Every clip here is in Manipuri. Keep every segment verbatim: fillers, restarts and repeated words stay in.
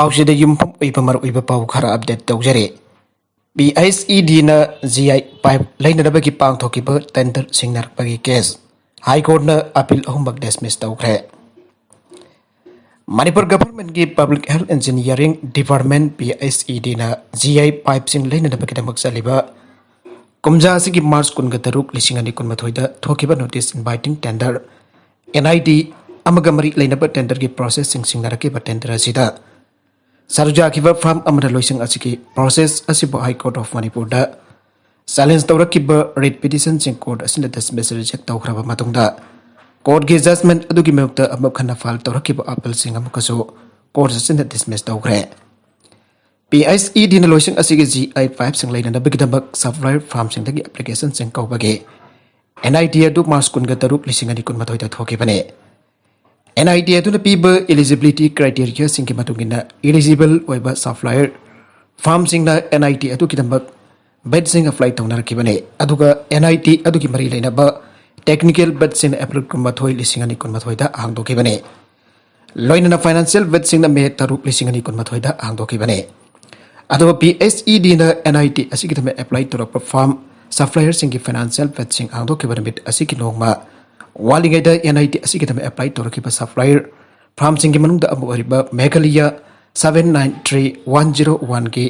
ꯄꯥꯎꯁꯤꯗ ꯌꯨꯝꯐꯝ ꯑꯣꯏꯕ ꯃꯔꯨꯑꯣꯏꯕ ꯄꯥꯎ ꯈꯔ ꯑꯞꯗꯦꯠ ꯇꯧꯖꯔꯤ꯫ ꯄꯤ ꯑꯩꯆ ꯏ ꯗꯤꯅ ꯖꯤ ꯑꯥꯏ ꯄꯥꯏꯞ ꯂꯩꯅꯅꯕꯒꯤ ꯄꯥꯡꯊꯣꯛꯈꯤꯕ ꯇꯦꯟꯗꯔ ꯁꯤꯡꯅꯔꯛꯄꯒꯤ ꯀꯦꯁ ꯍꯥꯏ ꯀꯣꯔꯠꯅ ꯑꯄꯤꯜ ꯑꯍꯨꯝꯃꯛ ꯗꯤꯁꯃꯤꯁ ꯇꯧꯈ꯭ꯔꯦ꯫ ꯃꯅꯤꯄꯨꯔ ꯒꯚꯔꯟꯃꯦꯟꯠꯀꯤ public health engineering department, P H E ꯗꯤꯅ ꯖꯤ ꯑꯥꯏ ꯄꯥꯏꯞꯁꯤꯡ ꯂꯩꯅꯅꯕꯒꯤꯗꯃꯛ ꯆꯠꯂꯤꯕ ꯀꯨꯝꯖꯥ ꯑꯁꯤꯒꯤ ꯃꯥꯔꯆ ꯀꯨꯟꯒ ꯇꯔꯨꯛ, ꯂꯤꯁꯤꯡ ꯑꯅꯤ ꯀꯨꯟꯃꯥꯊꯣꯏꯗ ꯊꯣꯛꯈꯤꯕ notice inviting tender, N I T ꯑꯃꯒ ꯃꯔꯤ ꯂꯩꯅꯕ ꯇꯦꯟꯗꯔꯒꯤ ꯄ꯭ꯔꯣꯁꯦꯁꯁꯤꯡ ꯁꯤꯡꯅꯔꯛꯈꯤꯕ ꯇꯦꯟꯗꯔ ꯑꯁꯤꯗ ꯁꯔꯨꯛ ꯌꯥꯈꯤꯕ ꯐꯥꯔꯝ ꯑꯃꯅ ꯂꯣꯏꯁꯪ ꯑꯁꯤꯒꯤ ꯄ꯭ꯔꯣꯁꯦꯁ ꯑꯁꯤꯕꯨ ꯍꯥꯏ ꯀꯣꯔꯠ ꯑꯣꯐ ꯃꯅꯤꯄꯨꯔꯗ ꯆꯦꯂꯦꯟꯖ ꯇꯧꯔꯛꯈꯤꯕ ꯔꯤꯠ ꯄꯤꯇꯤꯁꯟꯁꯤꯡ ꯀꯣꯔꯠ ꯑꯁꯤꯅ ꯗꯤꯁꯃꯤꯁ ꯔꯤꯖꯦꯛ ꯇꯧꯈ꯭ꯔꯕ ꯃꯇꯨꯡꯗ, ꯀꯣꯔꯠꯀꯤ ꯖꯖꯃꯦꯟꯠ ꯑꯗꯨꯒꯤ ꯃꯥꯌꯣꯛꯇ ꯑꯃꯨꯛ ꯍꯟꯅ ꯐꯥꯏꯜ ꯇꯧꯔꯛꯈꯤꯕ ꯑꯄꯤꯜꯁꯤꯡ ꯑꯃꯨꯛꯀꯁꯨ ꯀꯣꯔꯠ ꯑꯁꯤꯅ ꯗꯤꯁꯃꯤꯁ ꯇꯧꯈ꯭ꯔꯦ꯫ ꯄꯤ ꯑꯩꯆ ꯏ ꯗꯤꯅ ꯂꯣꯏꯁꯪ ꯑꯁꯤꯒꯤ ꯖꯤ ꯑꯥꯏ ꯄꯥꯏꯞꯁꯤꯡ ꯂꯩꯅꯅꯕꯒꯤꯗꯃꯛ ꯁꯞꯄ꯭ꯂꯥꯏꯌꯔ ꯐꯥꯔꯝꯁꯤꯡꯗꯒꯤ ꯑꯦꯄ꯭ꯂꯤꯀꯦꯁꯟꯁꯤꯡ ꯀꯧꯕꯒꯤ ꯑꯦꯟ ꯑꯥꯏ ꯇꯤ ꯑꯗꯨ ꯃꯥꯔꯆ ꯀꯨꯟꯒ ꯇꯔꯨꯛ, ꯂꯤꯁꯤꯡ ꯑꯅꯤ ꯀꯨꯟꯃꯥꯊꯣꯏꯗ ꯊꯣꯛꯈꯤꯕꯅꯤ꯫ ꯑꯦꯟ ꯑꯥꯏ ꯇꯤ ꯑꯗꯨꯅ ꯄꯤꯕ ꯏꯂꯤꯖꯤꯕꯤꯂꯤꯇꯤ ꯀ꯭ꯔꯥꯏꯇꯦꯔꯤꯌꯥꯁꯤꯡꯒꯤ ꯃꯇꯨꯡ ꯏꯟꯅ ꯏꯂꯤꯖꯤꯕꯜ ꯑꯣꯏꯕ ꯁꯞꯄ꯭ꯂꯥꯏꯌꯔ ꯐꯥꯔꯝꯁꯤꯡꯅ ꯑꯦꯟ ꯑꯥꯏ ꯇꯤ ꯑꯗꯨꯒꯤꯗꯃꯛ ꯕꯤꯗꯁꯤꯡ ꯑꯦꯄ꯭ꯂꯥꯏ ꯇꯧꯅꯔꯛꯈꯤꯕꯅꯤ꯫ ꯑꯗꯨꯒ ꯑꯦꯟ ꯑꯥꯏ ꯇꯤ ꯑꯗꯨꯒꯤ ꯃꯔꯤ ꯂꯩꯅꯕ ꯇꯦꯛꯅꯤꯀꯦꯜ ꯕꯤꯗꯁꯤꯡꯅ ꯑꯦꯄ꯭ꯔꯤꯜ ꯀꯨꯟꯃꯥꯊꯣꯏ, ꯂꯤꯁꯤꯡ ꯑꯅꯤ ꯀꯨꯟꯃꯥꯊꯣꯏꯗ ꯍꯥꯡꯗꯣꯛꯈꯤꯕꯅꯤ꯫ ꯂꯣꯏꯅꯅ ꯐꯥꯏꯅꯥꯟꯁꯤꯌꯦꯜ ꯕꯤꯗꯁꯤꯡꯅ ꯃꯦ ꯇꯔꯨꯛ, ꯂꯤꯁꯤꯡ ꯑꯅꯤ ꯀꯨꯟꯃꯥꯊꯣꯏꯗ ꯍꯥꯡꯗꯣꯛꯈꯤꯕꯅꯤ꯫ ꯑꯗꯨꯒ ꯄꯤ ꯑꯩꯆ ꯏ ꯗꯤꯅ ꯑꯦꯟ ꯑꯥꯏ ꯇꯤ ꯑꯁꯤꯒꯤꯗꯃꯛ ꯑꯦꯄ꯭ꯂꯥꯏ ꯇꯧꯔꯛꯄ ꯐꯥꯔꯝ ꯁꯞꯄ꯭ꯂꯥꯏꯌꯔꯁꯤꯡꯒꯤ ꯐꯥꯏꯅꯥꯟꯁꯤꯌꯦꯜ ꯕꯤꯗꯁꯤꯡ ꯍꯥꯡꯗꯣꯛꯈꯤꯕ ꯅꯨꯃꯤꯠ ꯑꯁꯤꯒꯤ ꯅꯣꯡꯃ ꯋꯥꯠꯂꯤꯉꯩꯗ ꯑꯦꯟ ꯑꯥꯏ ꯇꯤ ꯑꯁꯤꯒꯤꯗꯃꯛ ꯑꯦꯄ꯭ꯂꯥꯏ ꯇꯧꯔꯛꯈꯤꯕ ꯁꯞꯄ꯭ꯂꯥꯏꯌꯔ ꯐꯥꯔꯝꯁꯤꯡꯒꯤ ꯃꯅꯨꯡꯗ ꯑꯃ ꯑꯣꯏꯔꯤꯕ Meghalaya seven nine three one zero one ꯒꯤ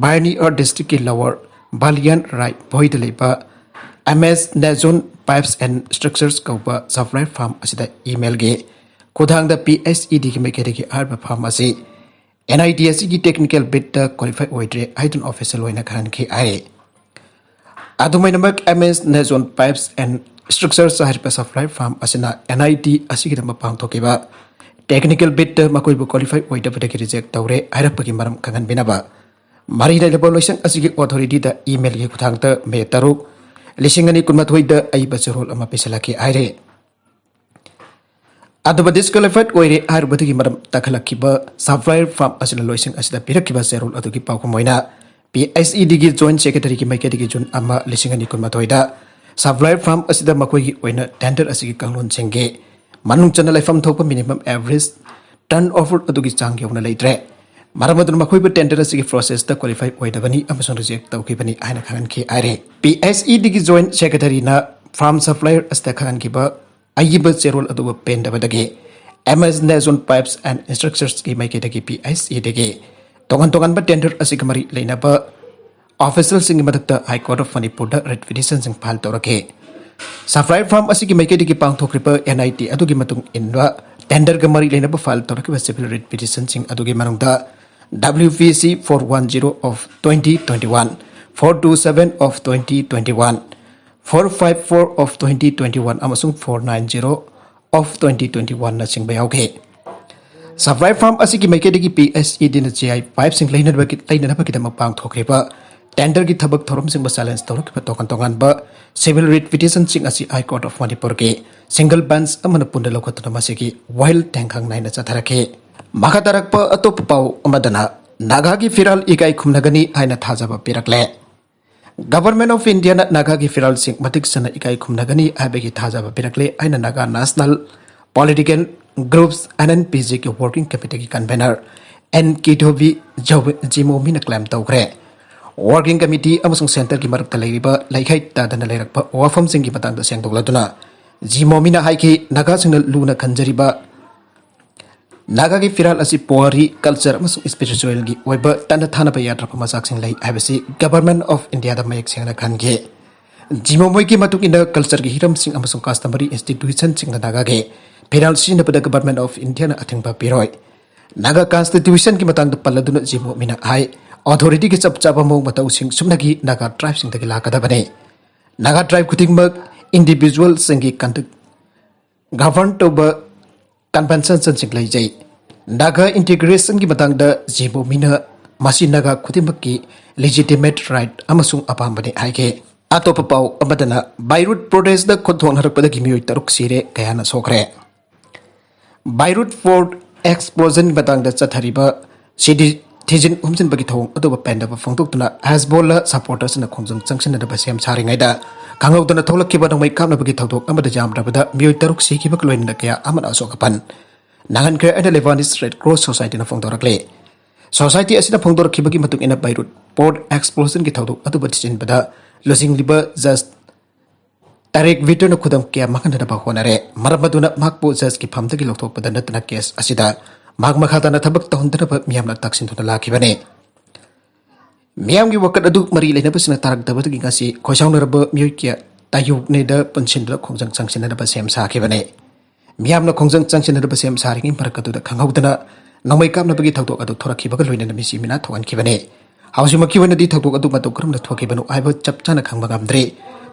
ꯕꯥꯔꯅꯤ ꯑꯥꯔ ꯗꯤꯁꯇ꯭ꯔꯤꯛꯀꯤ ꯂꯋꯔ ꯕꯥꯂꯤꯌꯥꯟ ꯔꯥꯏ ꯚꯣꯏꯗ ꯂꯩꯕ ꯑꯦꯝ ꯑꯦꯁ ꯅꯦꯖꯣꯟ ꯄꯥꯏꯞꯁ ꯑꯦꯟ ꯁ꯭ꯇ꯭ꯔꯛꯆꯔꯁ ꯀꯧꯕ ꯁꯞꯄ꯭ꯂꯥꯏꯌꯔ ꯐꯥꯔꯝ ꯑꯁꯤꯗ ꯏꯃꯦꯜꯒꯤ ꯈꯨꯠꯊꯥꯡꯗ ꯄꯤ ꯑꯩꯆ ꯏ ꯗꯤꯒꯤ ꯃꯥꯏꯀꯩꯗꯒꯤ ꯍꯥꯏꯔꯤꯕ ꯐꯥꯔꯝ ꯑꯁꯤ ꯑꯦꯟ ꯑꯥꯏ ꯇꯤ ꯑꯁꯤꯒꯤ ꯇꯦꯛꯅꯤꯀꯦꯜ ꯕꯤꯗꯇ ꯀ꯭ꯋꯥꯂꯤꯐꯥꯏ ꯑꯣꯏꯗ꯭ꯔꯦ ꯍꯥꯏꯗꯨꯅ ꯑꯣꯐꯤꯁꯤꯌꯦꯜ ꯑꯣꯏꯅ ꯈꯪꯍꯟꯈꯤ ꯍꯥꯏꯔꯤ꯫ ꯑꯗꯨꯃꯥꯏꯅꯃꯛ ꯑꯦꯝ ꯑꯦꯁ ꯅꯦꯖꯣꯟ ꯄꯥꯏꯞꯁ ꯑꯦꯟ ꯁ꯭ꯇ꯭ꯔꯛꯆꯔꯁ ꯍꯥꯏꯔꯤꯕ ꯁꯞꯄ꯭ꯂꯥꯏꯌꯔ ꯐꯥꯔꯝ ꯑꯁꯤꯅ ꯑꯦꯟ ꯑꯥꯏ ꯇꯤ ꯑꯁꯤꯒꯤꯗꯃꯛ ꯄꯥꯡꯊꯣꯛꯈꯤꯕ ꯇꯦꯛꯅꯤꯀꯦꯜ ꯕꯤꯗꯇ ꯃꯈꯣꯏꯕꯨ ꯀ꯭ꯋꯥꯂꯤꯐꯥꯏ ꯑꯣꯏꯗꯕꯗꯒꯤ ꯔꯤꯖꯦꯛ ꯇꯧꯔꯦ ꯍꯥꯏꯔꯛꯄꯒꯤ ꯃꯔꯝ ꯈꯪꯍꯟꯕꯤꯅꯕ ꯃꯔꯤ ꯂꯩꯅꯕ ꯂꯣꯏꯁꯪ ꯑꯁꯤꯒꯤ ꯑꯣꯊꯣꯔꯤꯇꯤꯗ ꯏꯃꯦꯜꯒꯤ ꯈꯨꯠꯊꯥꯡꯗ ꯃꯦ ꯇꯔꯨꯛ, ꯂꯤꯁꯤꯡ ꯑꯅꯤ ꯀꯨꯟꯃꯥꯊꯣꯏꯗ ꯑꯏꯕ ꯆꯦꯔꯣꯜ ꯑꯃ ꯄꯤꯁꯤꯜꯂꯛꯈꯤ ꯍꯥꯏꯔꯤ꯫ ꯑꯗꯨꯕꯨ ꯗꯤꯁꯀ꯭ꯋꯥꯂꯤꯐꯥꯏꯗ ꯑꯣꯏꯔꯦ ꯍꯥꯏꯔꯨꯕꯗꯒꯤ ꯃꯔꯝ ꯇꯥꯈꯠꯂꯛꯈꯤꯕ ꯁꯞꯄ꯭ꯂꯥꯏꯌꯔ ꯐꯥꯔꯝ ꯑꯁꯤꯅ ꯂꯣꯏꯁꯪ ꯑꯁꯤꯗ ꯄꯤꯔꯛꯈꯤꯕ ꯆꯦꯔꯣꯜ ꯑꯗꯨꯒꯤ ꯄꯥꯎꯈꯨꯝ ꯑꯣꯏꯅ ꯄꯤ ꯑꯩꯆ ꯏ ꯗꯤꯒꯤ ꯖꯣꯏꯟꯠ ꯁꯦꯀ꯭ꯔꯦꯇꯔꯤꯒꯤ ꯃꯥꯏꯀꯩꯗꯒꯤ ꯖꯨꯟ ꯑꯃ, ꯂꯤꯁꯤꯡ ꯑꯅꯤ ꯀꯨꯟꯃꯥꯊꯣꯏꯗ ꯁꯞꯄ꯭ꯂꯥꯏꯌꯔ ꯐꯥꯔꯝ ꯑꯁꯤꯗ ꯃꯈꯣꯏꯒꯤ ꯑꯣꯏꯅ ꯇꯦꯟꯗꯔ ꯑꯁꯤꯒꯤ ꯀꯥꯡꯂꯣꯟꯁꯤꯡꯒꯤ ꯃꯅꯨꯡ ꯆꯟꯅ ꯂꯩꯐꯝ ꯊꯣꯛꯄ ꯃꯤꯅꯤꯃꯝ ꯑꯦꯚꯔꯦꯖ turnover ꯑꯗꯨꯒꯤ ꯆꯥꯡ ꯌꯧꯅ ꯂꯩꯇ꯭ꯔꯦ꯫ ꯃꯔꯝ ꯑꯗꯨꯅ ꯃꯈꯣꯏꯕꯨ tender ꯑꯁꯤꯒꯤ processꯇ qualify ꯑꯣꯏꯗꯕꯅꯤ ꯑꯃꯁꯨꯡ reject ꯇꯧꯈꯤꯕꯅꯤ ꯍꯥꯏꯅ ꯈꯪꯍꯟꯈꯤ ꯍꯥꯏꯔꯦ꯫ PSEDꯒꯤ joint secretaryꯅ farm supplier ꯑꯁꯤꯗ ꯈꯪꯍꯟꯈꯤꯕ ꯑꯏꯕ ꯆꯦꯔꯣꯜ ꯑꯗꯨꯕꯨ ꯄꯦꯟꯗꯕꯗꯒꯤ M S Nazon Pipes and Structuresꯀꯤ ꯃꯥꯏꯀꯩꯗꯒꯤ PSEDꯒꯤ ꯇꯣꯉꯥꯟ ꯇꯣꯉꯥꯟꯕ tender ꯑꯁꯤꯒ ꯃꯔꯤ ꯂꯩꯅꯕ officialꯁꯤꯡꯒꯤ ꯃꯊꯛꯇ High Court of Manipurꯗ writ petitionꯁꯤꯡ file ꯇꯧꯔꯛꯈꯤ꯫ Supplier farm ꯑꯁꯤꯒꯤ ꯃꯥꯏꯀꯩꯗꯒꯤ ꯄꯥꯡꯊꯣꯛꯈ꯭ꯔꯤꯕ NIT ꯑꯗꯨꯒꯤ ꯃꯇꯨꯡ ꯏꯟꯕ tenderꯒ ꯃꯔꯤ ꯂꯩꯅꯕ file ꯇꯧꯔꯛꯈꯤꯕ civil writ petitionꯁꯤꯡ ꯑꯗꯨꯒꯤ ꯃꯅꯨꯡꯗ WPC four one zero of twenty twenty-one, four two seven of twenty twenty-one, four five four of twenty twenty-one ꯑꯃꯁꯨꯡ four nine zero of twenty twenty-oneꯅꯆꯤꯡꯕ ꯌꯥꯎꯈꯤ꯫ Supplier farm ꯑꯁꯤꯒꯤ ꯃꯥꯏꯀꯩꯗꯒꯤ PSEDꯅ GI pipeꯁꯤꯡ ꯂꯩꯅꯅꯕꯒꯤ-, ꯂꯩꯅꯅꯕꯒꯤꯗꯃꯛ ꯄꯥꯡꯊꯣꯛꯈ꯭ꯔꯤꯕ tenderꯒꯤ ꯊꯕꯛ ꯊꯧꯔꯝꯁꯤꯡꯕꯨ challenge ꯇꯧꯔꯛꯈꯤꯕ ꯇꯣꯉꯥꯟ ꯇꯣꯉꯥꯟꯕ civil writ petitionꯁꯤꯡ ꯑꯁꯤ High Court of Manipurꯒꯤ single bench ꯑꯃꯅ ꯄꯨꯟꯅ ꯂꯧꯈꯠꯇꯨꯅ ꯃꯁꯤꯒꯤ ꯋꯥꯌꯦꯜ ꯊꯦꯡꯈꯥꯡ ꯅꯥꯏꯅ ꯆꯠꯊꯔꯛꯈꯤ꯫ ꯃꯈꯥ ꯇꯥꯔꯛꯄ ꯑꯇꯣꯞꯄ ꯄꯥꯎ ꯑꯃꯗꯅ ꯅꯥꯒꯥꯒꯤ ꯐꯤꯔꯥꯜ ꯏꯀꯥꯏ ꯈꯨꯝꯅꯒꯅꯤ ꯍꯥꯏꯅ ꯊꯥꯖꯕ ꯄꯤꯔꯛꯂꯦ꯫ Government of Indiaꯅ ꯅꯥꯒꯥꯒꯤ ꯐꯤꯔꯥꯜꯁꯤꯡ ꯃꯇꯤꯛ ꯆꯥꯅ ꯏꯀꯥꯏ ꯈꯨꯝꯅꯒꯅꯤ ꯍꯥꯏꯕꯒꯤ ꯊꯥꯖꯕ ꯄꯤꯔꯛꯂꯦ ꯍꯥꯏꯅ Naga National Political Groups, NNPGꯒꯤ working committeeꯒꯤ convener N Kidhobi Jimomiꯅ claim ꯇꯧꯈ꯭ꯔꯦ꯫ Working committee ꯑꯃꯁꯨꯡ centreꯒꯤ ꯃꯔꯛꯇ ꯂꯩꯔꯤꯕ ꯂꯩꯈꯥꯏ ꯇꯥꯗꯅ ꯂꯩꯔꯛꯄ ꯋꯥꯐꯝꯁꯤꯡꯒꯤ ꯃꯇꯥꯡꯗ ꯁꯦꯡꯗꯣꯛꯂꯗꯨꯅ Jimomiꯅ ꯍꯥꯏꯈꯤ, ꯅꯥꯒꯥꯁꯤꯡꯅ ꯂꯨꯅ ꯈꯟꯖꯔꯤꯕ ꯅꯥꯒꯥꯒꯤ ꯐꯤꯔꯥꯜ ꯑꯁꯤ ꯄꯨꯋꯥꯔꯤ, culture ꯑꯃꯁꯨꯡ spiritualꯒꯤ ꯑꯣꯏꯕ ꯇꯠꯅ ꯊꯥꯅꯕ ꯌꯥꯗ꯭ꯔꯕ ꯃꯆꯥꯛꯁꯤꯡ ꯂꯩ ꯍꯥꯏꯕꯁꯤ Government of Indiaꯗ ꯃꯌꯦꯛ ꯁꯦꯡꯅ ꯈꯟꯈꯤ꯫ Jimomiꯒꯤ ꯃꯇꯨꯡ ꯏꯟꯅ cultureꯒꯤ ꯍꯤꯔꯝꯁꯤꯡ ꯑꯃꯁꯨꯡ customary institutionꯁꯤꯡꯗ ꯅꯥꯒꯥꯒꯤ ꯐꯤꯔꯥꯜ ꯁꯤꯖꯤꯟꯅꯕꯗ Government of Indiaꯅ ꯑꯊꯤꯡꯕ ꯄꯤꯔꯣꯏ꯫ ꯅꯥꯒꯥ constitutionꯒꯤ ꯃꯇꯥꯡꯗ ꯄꯜꯂꯗꯨꯅ Jimomiꯅ ꯍꯥꯏ, authorityꯒꯤ ꯆꯞ ꯆꯥꯕ ꯃꯑꯣꯡ ꯃꯇꯧꯁꯤꯡ ꯁꯨꯞꯅꯒꯤ ꯅꯥꯒꯥ tribeꯁꯤꯡꯗꯒꯤ ꯂꯥꯛꯀꯗꯕꯅꯤ꯫ ꯅꯥꯒꯥ tribe ꯈꯨꯗꯤꯡꯃꯛ individualꯁꯤꯡꯒꯤ conduct govern ꯇꯧꯕ conventionꯁꯤꯡ ꯂꯩꯖꯩ꯫ ꯅꯥꯒꯥ integrationꯒꯤ ꯃꯇꯥꯡꯗ Jimomiꯅ ꯃꯁꯤ ꯅꯥꯒꯥ ꯈꯨꯗꯤꯡꯃꯛꯀꯤ legitimate right ꯑꯃꯁꯨꯡ ꯑꯄꯥꯝꯕꯅꯤ ꯍꯥꯏꯈꯤ꯫ ꯑꯇꯣꯞꯄ ꯄꯥꯎ ꯑꯃꯗꯅ Beirut protestꯇ ꯈꯨꯠꯊꯣꯛꯅꯔꯛꯄꯗꯒꯤ ꯃꯤꯑꯣꯏ ꯇꯔꯨꯛ ꯁꯤꯔꯦ, ꯀꯌꯥꯅ ꯁꯣꯛꯈ꯭ꯔꯦ꯫ Beirut port explosionꯒꯤ ꯃꯇꯥꯡꯗ ꯆꯠꯊꯔꯤꯕ ꯁꯤꯗꯤ ꯊꯤꯖꯤꯟ ꯍꯨꯝꯖꯤꯟꯕꯒꯤ ꯊꯧꯑꯣꯡ ꯑꯗꯨꯕꯨ ꯄꯦꯟꯗꯕ ꯐꯣꯡꯗꯣꯛꯇꯨꯅ Hezbollah supportersꯅ ꯈꯣꯡꯖꯪ ꯆꯪꯁꯤꯟꯅꯅꯕ ꯁꯦꯝ ꯁꯥꯔꯤꯉꯩꯗ ꯈꯪꯍꯧꯗꯅ ꯊꯣꯛꯂꯛꯈꯤꯕ ꯅꯣꯡꯃꯩ ꯀꯥꯞꯅꯕꯒꯤ ꯊꯧꯗꯣꯛ ꯑꯃꯗ ꯌꯥꯝꯗ꯭ꯔꯕꯗ ꯃꯤꯑꯣꯏ ꯇꯔꯨꯛ ꯁꯤꯈꯤꯕꯒ ꯂꯣꯏꯅꯅ ꯀꯌꯥ ꯑꯃꯅ ꯑꯁꯣꯛ ꯑꯄꯟ ꯅꯥꯡꯍꯟꯈ꯭ꯔꯦ ꯍꯥꯏꯅ Lebanese Red Cross Society ꯅ ꯐꯣꯡꯗꯣꯔꯛꯂꯤ꯫ Society ꯑꯁꯤꯅ ꯐꯣꯡꯗꯣꯔꯛꯈꯤꯕꯒꯤ ꯃꯇꯨꯡ ꯏꯟꯅ Beirut port explosion ꯒꯤ ꯊꯧꯗꯣꯛ ꯑꯗꯨꯕꯨ ꯊꯤꯖꯤꯟꯕꯗ ꯂꯨꯆꯤꯡꯂꯤꯕ Judge Tarek Veter ꯅ ꯈꯨꯗꯝ ꯀꯌꯥ ꯃꯥꯡꯍꯟꯅꯅꯕ ꯍꯣꯠꯅꯔꯦ꯫ ꯃꯔꯝ ꯑꯗꯨꯅ ꯃꯍꯥꯛꯄꯨ judge ꯀꯤ ꯐꯝꯗꯒꯤ ꯂꯧꯊꯣꯛꯄꯗ ꯅꯠꯇꯅ case ꯑꯁꯤꯗ ꯃꯍꯥꯛ ꯃꯈꯥ ꯇꯥꯅ ꯊꯕꯛ ꯇꯧꯍꯟꯗꯅꯕ ꯃꯤꯌꯥꯝꯅ ꯇꯛꯁꯤꯟꯗꯨꯅ ꯂꯥꯛꯈꯤꯕꯅꯤ꯫ ꯃꯤꯌꯥꯝꯒꯤ ꯋꯥꯀꯠ ꯑꯗꯨ ꯃꯔꯤ ꯂꯩꯅꯕꯁꯤꯡꯅ ꯇꯥꯔꯛꯇꯕꯗꯒꯤ ꯉꯁꯤ ꯈꯣꯏꯁꯥꯎꯅꯔꯕ ꯃꯤꯑꯣꯏ ꯀꯌꯥ ꯇꯥꯌꯣꯛꯅꯩꯗ ꯄꯨꯟꯁꯤꯟꯗꯨꯅ ꯈꯣꯡꯖꯪ ꯆꯪꯁꯤꯟꯅꯅꯕ ꯁꯦꯝ ꯁꯥꯈꯤꯕꯅꯤ꯫ ꯃꯤꯌꯥꯝꯅ ꯈꯣꯡꯖꯪ ꯆꯪꯁꯤꯟꯅꯅꯕ ꯁꯦꯝ ꯁꯥꯔꯤꯉꯩ ꯃꯔꯛ ꯑꯗꯨꯗ ꯈꯪꯍꯧꯗꯅ ꯅꯣꯡꯃꯩ ꯀꯥꯞꯅꯕꯒꯤ ꯊꯧꯗꯣꯛ ꯑꯗꯨ ꯊꯣꯔꯛꯈꯤꯕꯒ ꯂꯣꯏꯅꯅ ꯃꯤꯁꯤ ꯃꯤꯅꯥ ꯊꯣꯛꯍꯟꯈꯤꯕꯅꯤ꯫ ꯍꯧꯖꯤꯛꯃꯛꯀꯤ ꯑꯣꯏꯅꯗꯤ ꯊꯧꯗꯣꯛ ꯑꯗꯨ ꯃꯇꯧ ꯀꯔꯝꯅ ꯊꯣꯛꯈꯤꯕꯅꯣ ꯍꯥꯏꯕ ꯆꯞ ꯆꯥꯅ ꯈꯪꯕ ꯉꯝꯗ꯭ꯔꯤ꯫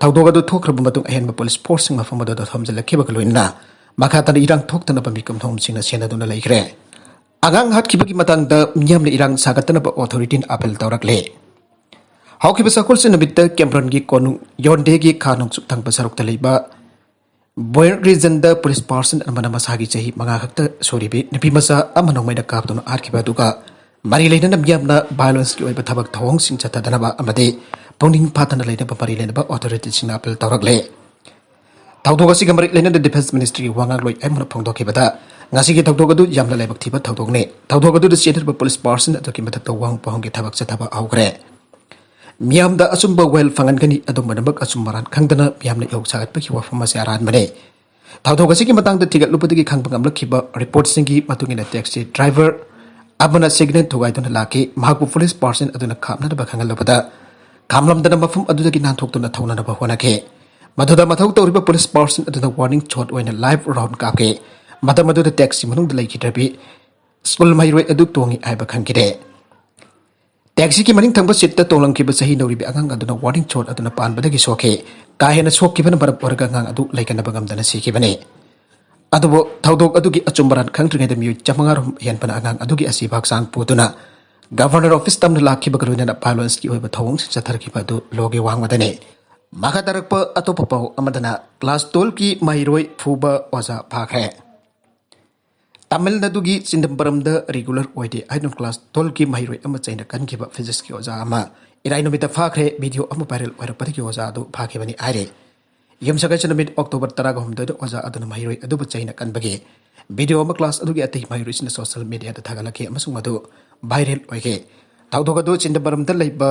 ꯊꯧꯗꯣꯛ ꯑꯗꯨ ꯊꯣꯛꯈ꯭ꯔꯕ ꯃꯇꯨꯡ ꯑꯍꯦꯟꯕ police force ꯁꯤꯡ ꯃꯐꯝ ꯑꯗꯨꯗ ꯊꯣꯝꯖꯤꯜꯂꯛꯈꯤꯕꯒ ꯂꯣꯏꯅꯅ ꯃꯈꯥ ꯇꯥꯅ ꯏꯔꯥꯡ ꯊꯣꯛꯇꯅꯕ ꯃꯤꯀꯨꯞ ꯊꯣꯡꯁꯤꯡꯅ ꯁꯦꯟꯅꯗꯨꯅ ꯂꯩꯈ꯭ꯔꯦ꯫ ꯑꯉꯥꯡ ꯍꯥꯠꯈꯤꯕꯒꯤ ꯃꯇꯥꯡꯗ ꯃꯤꯌꯥꯝꯅ ꯏꯔꯥꯡ ꯁꯥꯒꯠꯇꯅꯕ authority ꯅ appeal ꯇꯧꯔꯛꯂꯦ꯫ ꯍꯧꯈꯤꯕ ꯁꯒꯣꯜꯁꯦꯟ ꯅꯨꯃꯤꯠꯇ ꯀꯦꯝꯕ꯭ꯔꯟꯒꯤ ꯀꯣꯅꯨꯡ ꯌꯣꯟꯗꯦꯒꯤ ꯈꯥ ꯅꯣꯡꯆꯨꯞ ꯊꯪꯕ ꯁꯔꯨꯛꯇ ꯂꯩꯕ ꯕꯣꯌꯔ region ꯗ police person ꯑꯃꯅ ꯃꯁꯥꯒꯤ ꯆꯍꯤ ꯃꯉꯥ ꯈꯛꯇ ꯁꯨꯔꯤꯕꯤ ꯅꯨꯄꯤ ꯃꯆꯥ ꯑꯃ ꯅꯣꯡꯃꯩꯅ ꯀꯥꯞꯇꯨꯅ ꯍꯥꯠꯈꯤꯕ ꯑꯗꯨꯒ ꯃꯔꯤ ꯂꯩꯅꯅ ꯃꯤꯌꯥꯝꯅ violence ꯀꯤ ꯑꯣꯏꯕ ꯊꯕꯛ ꯊꯧꯑꯣꯡꯁꯤꯡ ꯆꯠꯊꯗꯅꯕ ꯑꯃꯗꯤ ꯄꯨꯛꯅꯤꯡ ꯐꯥꯗꯅ ꯂꯩꯅꯕ ꯃꯔꯤ ꯂꯩꯅꯕ authority ꯁꯤꯡꯅ appeal ꯇꯧꯔꯛꯂꯦ꯫ ꯊꯧꯗꯣꯛ ꯑꯁꯤꯒ ꯃꯔꯤ ꯂꯩꯅꯅ Defence Ministry ꯒꯤ ꯋꯥ ꯉꯥꯡꯂꯣꯏ ꯑꯃꯅ ꯐꯣꯡꯗꯣꯛꯈꯤꯕꯗ, ꯉꯁꯤꯒꯤ ꯊꯧꯗꯣꯛ ꯑꯗꯨ ꯌꯥꯝꯅ ꯂꯥꯏꯕꯛ ꯊꯤꯕ ꯊꯧꯗꯣꯛꯅꯤ꯫ ꯊꯧꯗꯣꯛ ꯑꯗꯨꯗ ꯆꯦꯟꯅꯔꯤꯕ police person ꯑꯗꯨꯒꯤ ꯃꯊꯛꯇ ꯋꯥꯍꯪ ꯄꯥꯎꯍꯪꯒꯤ ꯊꯕꯛ ꯆꯠꯊꯕ ꯍꯧꯈ꯭ꯔꯦ꯫ ꯃꯤꯌꯥꯝꯗ ꯑꯆꯨꯝꯕ ꯋꯥꯌꯦꯜ ꯐꯪꯍꯟꯒꯅꯤ, ꯑꯗꯨꯝ ꯑꯣꯏꯅꯃꯛ ꯑꯆꯨꯝ ꯑꯔꯥꯟ ꯈꯪꯗꯅ ꯃꯤꯌꯥꯝꯅ ꯏꯍꯧ ꯁꯥꯒꯠꯄꯒꯤ ꯋꯥꯐꯝ ꯑꯁꯤ ꯑꯔꯥꯟꯕꯅꯤ꯫ ꯊꯧꯗꯣꯛ ꯑꯁꯤꯒꯤ ꯃꯇꯥꯡꯗ ꯊꯤꯒꯠꯂꯨꯕꯗꯒꯤ ꯈꯪꯕ ꯉꯝꯂꯛꯈꯤꯕ report ꯁꯤꯡꯒꯤ ꯃꯇꯨꯡ ꯏꯟꯅ, taxi driver ꯑꯃꯅ signal ꯊꯨꯒꯥꯏꯗꯨꯅ ꯂꯥꯛꯈꯤ꯫ ꯃꯍꯥꯛꯄꯨ police person ꯑꯗꯨꯅ ꯈꯥꯝꯅꯅꯕ ꯈꯪꯍꯜꯂꯕꯗ, ꯈꯥꯝꯂꯝꯗꯅ ꯃꯐꯝ ꯑꯗꯨꯗꯒꯤ ꯅꯥꯟꯊꯣꯛꯇꯨꯅ ꯊꯧꯅꯅꯕ ꯍꯣꯠꯅꯈꯤ꯫ ꯃꯗꯨꯗ ꯃꯊꯧ ꯇꯧꯔꯤꯕ police person ꯑꯗꯨꯅ warning shot ꯑꯣꯏꯅ live round ꯀꯥꯞꯈꯤ꯫ ꯃꯇꯝ ꯑꯗꯨꯗ taxi ꯃꯅꯨꯡꯗ ꯂꯩꯈꯤꯗ꯭ꯔꯕꯤ school ꯃꯍꯩꯔꯣꯏ ꯑꯗꯨ ꯇꯣꯡꯉꯤ ꯍꯥꯏꯕ ꯈꯪꯈꯤꯗꯦ꯫ Taxi ꯒꯤ ꯃꯅꯤꯡ ꯊꯪꯕ seat ꯇ ꯇꯣꯡꯂꯝꯈꯤꯕ ꯆꯍꯤ ꯅꯧꯔꯤꯕꯤ ꯑꯉꯥꯡ ꯑꯗꯨꯅ warning shot ꯑꯗꯨꯅ ꯄꯥꯟꯕꯗꯒꯤ ꯁꯣꯛꯈꯤ꯫ ꯀꯥ ꯍꯦꯟꯅ ꯁꯣꯛꯈꯤꯕꯅ ꯃꯔꯝ ꯑꯣꯏꯔꯒ ꯑꯉꯥꯡ ꯑꯗꯨ ꯂꯩꯀꯟꯅꯕ ꯉꯝꯗꯅ ꯁꯤꯈꯤꯕꯅꯤ꯫ ꯑꯗꯨꯕꯨ ꯊꯧꯗꯣꯛ ꯑꯗꯨꯒꯤ ꯑꯆꯨꯝ ꯑꯔꯥꯟ ꯈꯪꯗ꯭ꯔꯤꯉꯩꯗ ꯃꯤꯑꯣꯏ ꯆꯥꯃꯉꯥ ꯔꯣꯝ ꯍꯦꯟꯕꯅ ꯑꯉꯥꯡ ꯑꯗꯨꯒꯤ ꯑꯁꯤꯕ ꯍꯛꯆꯥꯡ ꯄꯨꯗꯨꯅ Governor Office ꯇꯝꯅ ꯂꯥꯛꯈꯤꯕꯒ ꯂꯣꯏꯅꯅ violence ꯀꯤ ꯑꯣꯏꯕ ꯊꯧꯑꯣꯡꯁꯤꯡ ꯆꯠꯊꯔꯛꯈꯤꯕ ꯑꯗꯨ law ꯒꯤ ꯋꯥꯡꯃꯗꯅꯤ꯫ ꯃꯈꯥ ꯇꯥꯔꯛꯄ ꯑꯇꯣꯞꯄ ꯄꯥꯎ ꯑꯃꯗꯅ, class twelve ꯀꯤ ꯃꯍꯩꯔꯣꯏ ꯐꯨꯕ ꯑꯣꯖꯥ ꯐꯥꯈ꯭ꯔꯦ꯫ ꯇꯥꯃꯤꯜ ꯅꯥꯗꯨꯒꯤ ꯆꯤꯗꯝꯕꯔꯝꯗ regular ꯑꯣꯏꯗꯦ ꯍꯥꯏꯗꯨꯅ class twelve ꯀꯤ ꯃꯍꯩꯔꯣꯏ ꯑꯃ ꯆꯩꯅ ꯀꯟꯈꯤꯕ physics ꯀꯤ ꯑꯣꯖꯥ ꯑꯃ ꯏꯔꯥꯏ ꯅꯨꯃꯤꯠꯇ ꯐꯥꯈ꯭ꯔꯦ꯫ Video ꯑꯃ viral ꯑꯣꯏꯔꯛꯄꯗꯒꯤ ꯑꯣꯖꯥ ꯑꯗꯨ ꯐꯥꯈꯤꯕꯅꯤ ꯍꯥꯏꯔꯤ꯫ ꯌꯨꯝꯁꯀꯩꯁ ꯅꯨꯃꯤꯠ October ꯇꯔꯥꯒ ꯍꯨꯝꯗꯣꯏꯗ ꯑꯣꯖꯥ ꯑꯗꯨꯅ ꯃꯍꯩꯔꯣꯏ ꯑꯗꯨꯕꯨ ꯆꯩꯅ ꯀꯟꯕꯒꯤ ꯚꯤꯗꯤꯑꯣ ꯑꯃ ꯀ꯭ꯂꯥꯁ ꯑꯗꯨꯒꯤ ꯑꯇꯩ ꯃꯍꯩꯔꯣꯏꯁꯤꯡꯅ ꯁꯣꯁꯤꯌꯦꯜ ꯃꯤꯗꯤꯌꯥꯗ ꯊꯥꯒꯠꯂꯛꯈꯤ ꯑꯃꯁꯨꯡ ꯃꯗꯨ ꯚꯥꯏꯔꯦꯜ ꯑꯣꯏꯈꯤ꯫ ꯊꯧꯗꯣꯛ ꯑꯗꯨ ꯆꯤꯗꯝꯕꯔꯝꯗ ꯂꯩꯕ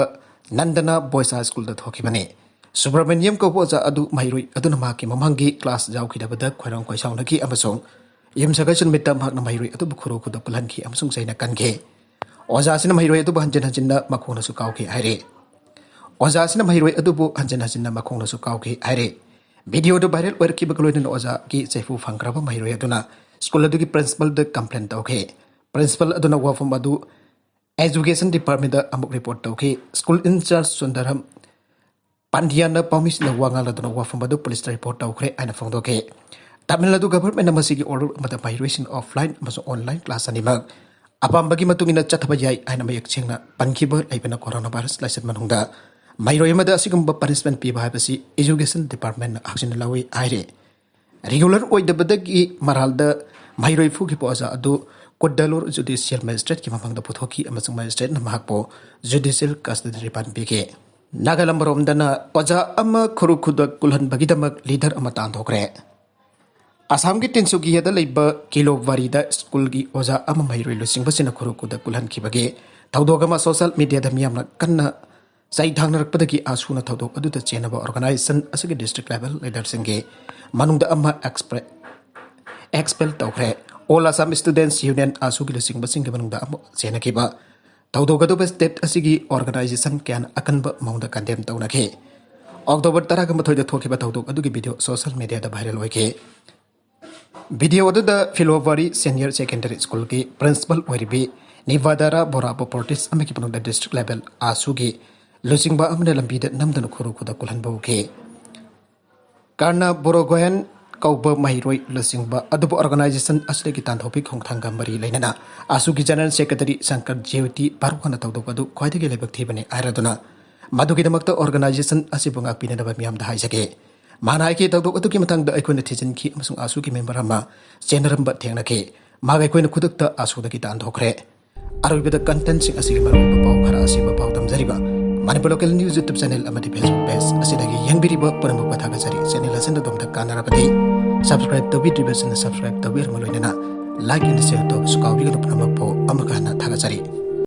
ꯅꯟꯗꯅꯥ ꯕꯣꯏꯁ ꯍꯥꯏ ꯁ꯭ꯀꯨꯜꯗ ꯊꯣꯛꯈꯤꯕꯅꯤ꯫ ꯁꯨꯕ꯭ꯔꯃꯅꯤꯌꯝ ꯀꯧꯕ ꯑꯣꯖꯥ ꯑꯗꯨ ꯃꯍꯩꯔꯣꯏ ꯑꯗꯨꯅ ꯃꯍꯥꯛꯀꯤ ꯃꯃꯥꯡꯒꯤ ꯀ꯭ꯂꯥꯁ ꯌꯥꯎꯈꯤꯗꯕꯗ ꯈꯣꯏꯔꯥꯡ ꯈꯣꯏꯁꯥꯎꯅꯈꯤ ꯑꯃꯁꯨꯡ ꯌꯨꯝꯁꯀꯩꯁ ꯅꯨꯃꯤꯠꯇ ꯃꯍꯥꯛꯅ ꯃꯍꯩꯔꯣꯏ ꯑꯗꯨꯕꯨ ꯈꯨꯔꯨ ꯈꯨꯗꯣꯛ ꯀꯨꯜꯍꯟꯈꯤ ꯑꯃꯁꯨꯡ ꯆꯩꯅ ꯀꯟꯈꯤ꯫ ꯑꯣꯖꯥ ꯑꯁꯤꯅ ꯃꯍꯩꯔꯣꯏ ꯑꯗꯨꯕꯨ ꯍꯟꯖꯤꯟ ꯍꯟꯖꯤꯟꯅ ꯃꯈꯣꯡꯅꯁꯨ ꯀꯥꯎꯈꯤ ꯍꯥꯏꯔꯤ꯫ ꯑꯣꯖꯥ ꯑꯁꯤꯅ ꯃꯍꯩꯔꯣꯏ ꯑꯗꯨꯕꯨ ꯍꯟꯖꯤꯟ ꯍꯟꯖꯤꯟꯅ ꯃꯈꯣꯡꯅꯁꯨ ꯀꯥꯎꯈꯤ ꯍꯥꯏꯔꯤ꯫ ꯚꯤꯗꯤꯑꯣꯗꯨ ꯚꯥꯏꯔꯦꯜ ꯑꯣꯏꯔꯛꯈꯤꯕꯒ ꯂꯣꯏꯅꯅ ꯑꯣꯖꯥꯒꯤ ꯆꯩꯐꯨ ꯐꯪꯈ꯭ꯔꯕ ꯃꯍꯩꯔꯣꯏ ꯑꯗꯨꯅ ꯁ꯭ꯀꯨꯜ ꯑꯗꯨꯒꯤ ꯄ꯭ꯔꯤꯟꯁꯤꯄꯜꯗ ꯀꯝꯄ꯭ꯂꯦꯟ ꯇꯧꯈꯤ꯫ ꯄ꯭ꯔꯤꯟꯁꯤꯄꯜ ꯑꯗꯨꯅ ꯋꯥꯐꯝ ꯑꯗꯨ ꯑꯦꯖꯨꯀꯦꯁꯟ ꯗꯤꯄꯥꯔꯠꯃꯦꯟꯗ ꯑꯃꯨꯛ ꯔꯤꯄꯣꯔꯠ ꯇꯧꯈꯤ꯫ ꯁ꯭ꯀꯨꯜ ꯏꯟꯆꯥꯔꯖ ꯁꯨꯟꯗꯔꯝ ꯄꯥꯟꯗꯤꯌꯥꯅ ꯄꯥꯎꯃꯤꯁꯤꯡꯗ ꯋꯥ ꯉꯥꯡꯂꯗꯨꯅ ꯋꯥꯐꯝ ꯑꯗꯨ ꯄꯨꯂꯤꯁꯇ ꯔꯤꯄꯣꯔꯠ ꯇꯧꯈ꯭ꯔꯦ ꯍꯥꯏꯅ ꯐꯣꯡꯗꯣꯛꯈꯤ꯫ ꯇꯥꯃꯤꯜ ꯅꯥꯗꯨ ꯒꯚꯔꯟꯃꯦꯟꯠꯅ ꯃꯁꯤꯒꯤ ꯑꯣꯔꯗꯔ ꯑꯃꯗ ꯃꯍꯩꯔꯣꯏꯁꯤꯡ ꯑꯣꯐꯂꯥꯏꯟ ꯑꯃꯁꯨꯡ ꯑꯣꯟꯂꯥꯏꯟ ꯀ꯭ꯂꯥꯁ ꯑꯅꯤꯃꯛ ꯑꯄꯥꯝꯕꯒꯤ ꯃꯇꯨꯡ ꯏꯟꯅ ꯆꯠꯊꯕ ꯌꯥꯏ ꯍꯥꯏꯅ ꯃꯌꯦꯛ ꯁꯦꯡꯅ ꯄꯟꯈꯤꯕ ꯂꯩꯕꯅ ꯀꯣꯔꯣꯅꯥ ꯚꯥꯏꯔꯁ ꯂꯥꯏꯆꯠ ꯃꯅꯨꯡꯗ ꯃꯍꯩꯔꯣꯏ ꯑꯃꯗ ꯑꯁꯤꯒꯨꯝꯕ ꯄꯅꯤꯁꯃꯦꯟꯠ ꯄꯤꯕ ꯍꯥꯏꯕꯁꯤ ꯑꯦꯖꯨꯀꯦꯁꯟ ꯗꯤꯄꯥꯔꯠꯃꯦꯟꯠꯅ ꯍꯛꯆꯤꯟꯅ ꯂꯧꯏ ꯍꯥꯏꯔꯤ꯫ ꯔꯤꯒꯨꯂꯔ ꯑꯣꯏꯗꯕꯗꯒꯤ ꯃꯔꯥꯜꯗ ꯃꯍꯩꯔꯣꯏ ꯐꯨꯈꯤꯕ ꯑꯣꯖꯥ ꯑꯗꯨ ꯀꯨꯗꯂꯨꯔ ꯖꯨꯗꯤꯁꯤꯌꯦꯜ ꯃꯦꯖꯤꯁꯇ꯭ꯔꯦꯠꯀꯤ ꯃꯃꯥꯡꯗ ꯄꯨꯊꯣꯛꯈꯤ ꯑꯃꯁꯨꯡ ꯃꯦꯖꯤꯁꯇ꯭ꯔꯦꯠꯅ ꯃꯍꯥꯛꯄꯨ ꯖꯨꯗꯤꯁꯤꯌꯦꯜ ꯀꯁꯇꯗꯤ ꯔꯤꯃꯥꯟ ꯄꯤꯈꯤ꯫ ꯅꯥꯒꯥꯂꯝ ꯔꯣꯝꯗꯅ ꯑꯣꯖꯥ ꯑꯃ ꯈꯨꯔꯨ ꯈꯨꯗꯛ ꯀꯨꯜꯍꯟꯕꯒꯤꯗꯃꯛ ꯂꯤꯗꯔ ꯑꯃ ꯇꯥꯟꯊꯣꯛꯈ꯭ꯔꯦ꯫ ꯑꯁꯥꯝꯒꯤ ꯇꯤꯟꯁꯨꯀꯤꯌꯥꯗ ꯂꯩꯕ ꯀꯤꯂꯣꯕꯥꯔꯤꯗ ꯁ꯭ꯀꯨꯜꯒꯤ ꯑꯣꯖꯥ ꯑꯃ ꯃꯍꯩꯔꯣꯏ ꯂꯨꯆꯤꯡꯕꯁꯤꯡꯅ ꯈꯨꯔꯨ ꯈꯨꯗꯛ ꯀꯨꯜꯍꯟꯈꯤꯕꯒꯤ ꯊꯧꯗꯣꯛ ꯑꯃ ꯁꯣꯁꯤꯌꯦꯜ ꯃꯤꯗꯤꯌꯥꯗ ꯃꯤꯌꯥꯝꯅ ꯀꯟꯅ ꯆꯩ ꯊꯥꯡꯅꯔꯛꯄꯗꯒꯤ ꯑꯥꯁꯨꯅ ꯊꯧꯗꯣꯛ ꯑꯗꯨꯗ ꯆꯦꯟꯅꯕ ꯑꯣꯔꯒꯅꯥꯏꯖꯦꯁꯟ ꯑꯁꯤꯒꯤ ꯗꯤꯁꯇ꯭ꯔꯤꯛ ꯂꯦꯚꯦꯜ ꯂꯤꯗꯔꯁꯤꯡꯒꯤ ꯃꯅꯨꯡꯗ ꯑꯃ ꯑꯦꯛꯁꯄ꯭ꯔꯦ-, ꯑꯦꯛꯁꯄꯦꯜ ꯇꯧꯈ꯭ꯔꯦ꯫ ꯑꯣꯜ ꯑꯁꯥꯝ ꯁ꯭ꯇꯨꯗꯦꯟꯠꯁ ꯌꯨꯅꯤꯌꯟ ꯑꯥꯁꯨꯒꯤ ꯂꯨꯆꯤꯡꯕꯁꯤꯡꯒꯤ ꯃꯅꯨꯡꯗ ꯑꯃ ꯆꯦꯟꯅꯈꯤꯕ ꯊꯧꯗꯣꯛ ꯑꯗꯨꯕꯨ ꯁ꯭ꯇꯦꯠ ꯑꯁꯤꯒꯤ ꯑꯣꯔꯒꯅꯥꯏꯖꯦꯁꯟ ꯀꯌꯥꯅ ꯑꯀꯟꯕ ꯃꯑꯣꯡꯗ ꯀꯟꯗꯦꯝ ꯇꯧꯅꯈꯤ꯫ ꯑꯣꯛꯇꯣꯕꯔ ꯇꯔꯥꯒ ꯃꯥꯊꯣꯏꯗ ꯊꯣꯛꯈꯤꯕ ꯊꯧꯗꯣꯛ ꯑꯗꯨꯒꯤ ꯚꯤꯗꯤꯑꯣ ꯁꯣꯁꯤꯌꯦꯜ ꯃꯤꯗꯤꯌꯥꯗ ꯚꯥꯏꯔꯦꯜ ꯑꯣꯏꯈꯤ꯫ ꯚꯤꯗꯤꯑꯣ ꯑꯗꯨꯗ ꯐꯤꯂꯣꯕꯥꯔꯤ ꯁꯦꯅꯤꯌꯔ ꯁꯦꯀꯦꯟꯗꯔꯤ ꯁ꯭ꯀꯨꯜꯒꯤ ꯄ꯭ꯔꯤꯟꯁꯤꯄꯜ ꯑꯣꯏꯔꯤꯕꯤ ꯅꯤꯚꯥꯗꯥꯔꯥ ꯕꯣꯔꯥꯕꯨ ꯄ꯭ꯔꯣꯇꯦꯁ ꯑꯃꯒꯤ ꯃꯅꯨꯡꯗ ꯗꯤꯁꯇ꯭ꯔꯤꯛ ꯂꯦꯚꯦꯜ ꯑꯥꯁꯨꯒꯤ ꯂꯨꯆꯤꯡꯕ ꯑꯃꯅ ꯂꯝꯕꯤꯗ ꯅꯝꯗꯨꯅ ꯈꯨꯔꯨ ꯈꯨꯗꯛ ꯀꯨꯜꯍꯟꯕ ꯎꯈꯤ꯫ ꯀꯥꯔꯅꯥ ꯕꯣꯔꯣꯒꯣꯌꯟ ꯀꯧꯕ ꯃꯍꯩꯔꯣꯏ ꯂꯨꯆꯤꯡꯕ ꯑꯗꯨꯕꯨ ꯑꯣꯔꯒꯅꯥꯏꯖꯦꯁꯟ ꯑꯁꯤꯗꯒꯤ ꯇꯥꯟꯊꯣꯛꯄꯒꯤ ꯈꯣꯡꯊꯥꯡꯒ ꯃꯔꯤ ꯂꯩꯅꯅ ꯑꯥꯁꯨꯒꯤ ꯖꯦꯅꯔꯦꯜ ꯁꯦꯀ꯭ꯔꯦꯇꯔꯤ ꯁꯪꯀꯔ ꯖ꯭ꯌꯣꯇꯤ ꯕꯥꯔꯨꯑꯅ ꯊꯧꯗꯣꯛ ꯑꯗꯨ ꯈ꯭ꯋꯥꯏꯗꯒꯤ ꯂꯥꯏꯕꯛ ꯊꯤꯕꯅꯤ ꯍꯥꯏꯔꯗꯨꯅ ꯃꯗꯨꯒꯤꯗꯃꯛꯇ ꯑꯣꯔꯒꯅꯥꯏꯖꯦꯁꯟ ꯑꯁꯤꯕꯨ ꯉꯥꯛꯄꯤꯅꯅꯕ ꯃꯤꯌꯥꯝꯗ ꯍꯥꯏꯖꯒꯦ꯫ ꯃꯍꯥꯛꯅ ꯍꯥꯏꯈꯤ, ꯊꯧꯗꯣꯛ ꯑꯗꯨꯒꯤ ꯃꯇꯥꯡꯗ ꯑꯩꯈꯣꯏꯅ ꯊꯤꯖꯤꯟꯈꯤ ꯑꯃꯁꯨꯡ ꯑꯥꯁꯨꯒꯤ ꯃꯦꯝꯕꯔ ꯑꯃ ꯆꯦꯟꯅꯔꯝꯕ ꯊꯦꯡꯅꯈꯤ꯫ ꯃꯍꯥꯛ ꯑꯩꯈꯣꯏꯅ ꯈꯨꯗꯛꯇ ꯑꯥꯁꯨꯗꯒꯤ ꯇꯥꯟꯊꯣꯛꯈ꯭ꯔꯦ꯫ ꯑꯔꯣꯏꯕꯗ ꯀꯟꯇꯦꯟꯠꯁꯤꯡ ꯑꯁꯤꯒꯤ ꯃꯔꯨꯑꯣꯏꯕ ꯄꯥꯎ ꯈꯔ ꯑꯁꯤꯕ ꯄꯥꯎ ꯇꯝꯖꯔꯤꯕ Manipur Local News YouTube channel ꯑꯃꯗꯤ Facebook page ꯑꯁꯤꯗꯒꯤ ꯌꯦꯡꯕꯤꯔꯤꯕ ꯄꯨꯝꯅꯃꯛꯄꯨ ꯊꯥꯒꯠꯆꯔꯤ꯫ Channel ꯑꯁꯤꯅ ꯑꯗꯣꯝꯗ ꯀꯥꯟꯅꯔꯕꯗꯤ subscribe ꯇꯧꯕꯤꯗ꯭ꯔꯤꯕꯁꯤꯡꯅ subscribe ꯇꯧꯕꯤꯔꯝꯕ ꯂꯣꯏꯅꯅ like and share ꯇꯧꯕꯁꯨ ꯀꯥꯎꯕꯤꯒꯅꯨ꯫ ꯄꯨꯝꯅꯃꯛꯄꯨ ꯑꯃꯨꯛꯀ ꯍꯟꯅ ꯊꯥꯒꯠꯆꯔꯤ꯫